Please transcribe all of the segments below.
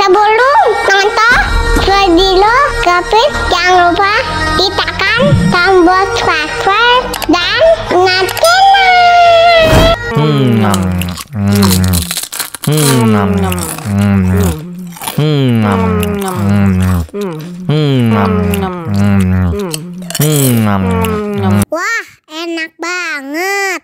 Sebelum nonton video Kepit, jangan lupa tekan tombol subscribe dan nyalakan. Wah, enak banget.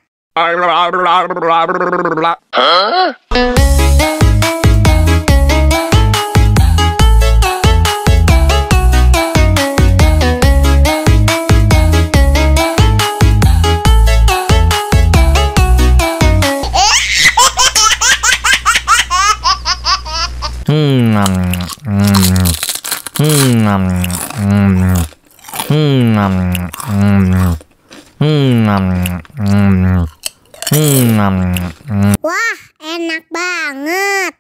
Wah, enak banget.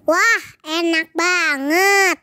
Wah, enak banget.